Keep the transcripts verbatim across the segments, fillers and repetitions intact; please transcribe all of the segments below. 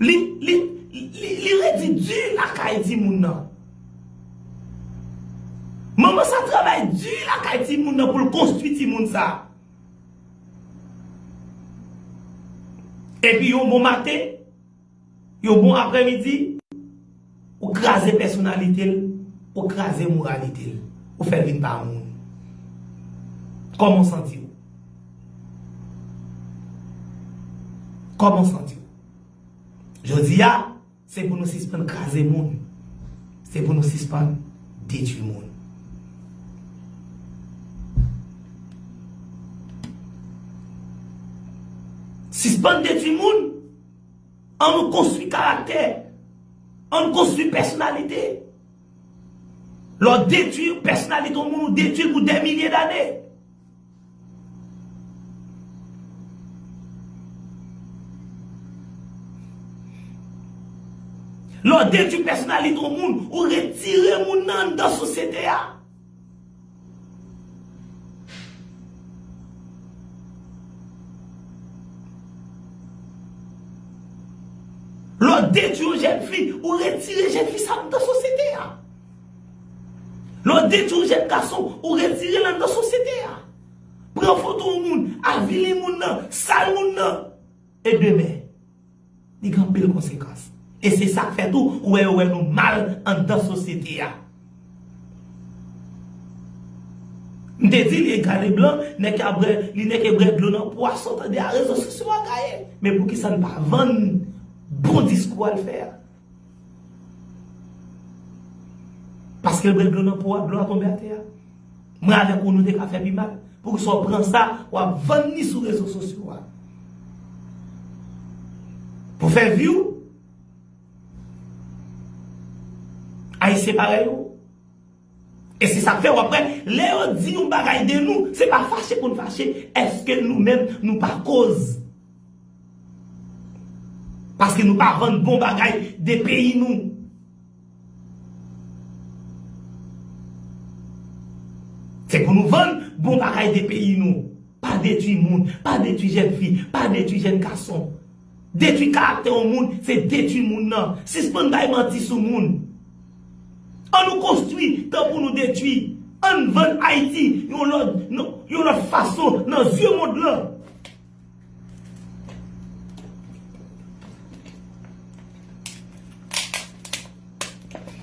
Li, li, li, li redi di lakay timoun nan. Manman sa travay di lakay timoun nan pou l konstwi timoun sa. Epi yon bon maten, yon bon aprèmidi, ou kraze pèsonalite l, ou kraze moralite l, ou fè l vin pa moun. Kòman w santi w? Kòman w santi w? Jodi a, se pou nou sispann kraze moun. Se pou nou sispann detwi moun. Sispann detwi moun. An nou konstwi karaktè. An nou konstwi pèsonalite. Lè w detwi pèsonalite yon moun, ou detwi l pou dè milye dane. Lè w detwi pèsonalite yon moun, ou retire moun nan anndan sosyete a. Lè w detwi yon jèn fi, ou retire jèn fi sa anndan sosyete a. Lè w detwi yon jèn gason, ou retire l anndan sosyete a. Pran foto yon moun, avili moun nan, sal moun nan. E demen, li gen anpil konsekans. E se sa k fè tou, ou wè yo wè nou mal anndan sosyete a. M te di li egal e blan, nèg k ap bwè, li nèg k ap bwè dlo nan po a, sa w tande a rezo sosyo a gaye. Men poukisa n pa vann bon diskou al fè a? Paske l bwè dlo nan po a, dlo a tonbe atè a. Mwen avèk ou, nou te ka fè pi mal. Poukisa w pran sa, w ap vann li sou rezo sosyo a? Pou fè vi w? Ayisyen parèy ou? E se sa k fè w ap wè, lè yo di yon bagay de nou, se pa fache pou n fache. Èske nou menm, nou pa koz? Paske nou pa vann bon bagay de peyi nou. Se pou nou vann bon bagay de peyi nou. Pa detwi moun, pa detwi jèn fi, pa detwi jèn gason. Detwi karaktè yon moun, se detwi moun nan. Sispann bay manti sou moun. An nou konstwi tankou nou detwi. Ann vann Ayiti yon lòt, non, yon lòt fason nan zye mond lan.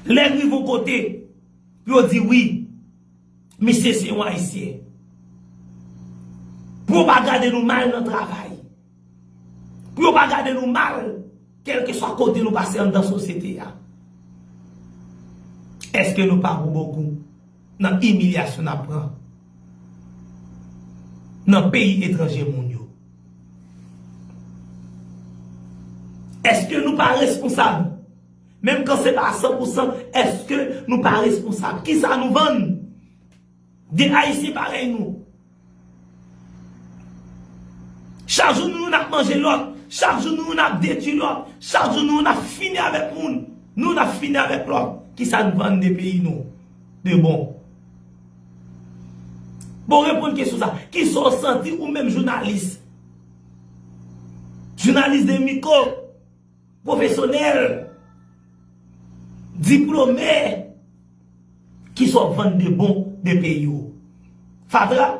Lè n rive yon kote, yo di wi, misye se yon Ayisyen. Pou yo pa gade nou mal nan travay. Pou yo pa gade nou mal, kèlkeswa kote nou pase anndan sosyete a. Èske nou pa pou bokou nan imilyasyon n ap pran nan peyi etranje moun yo? Èske nou pa responsab? Menm kan se pa san pou san, èske nou pa responsab? Kisa nou vann? De Ayisyen parèy nou. Chak jou nou youn ap manje lòt, chak jou nou youn ap detwi lòt, chak jou nou youn ap fini avèk moun, nou youn ap fini avèk lòt. Kisa n vann de peyi nou? De bon. Bon, reponn kesyon sa. Kisa w santi ou menm jounalis? Jounalis de mikwo, pwofesyonèl, diplome, kisa w vann de bon de peyi w? Fatra,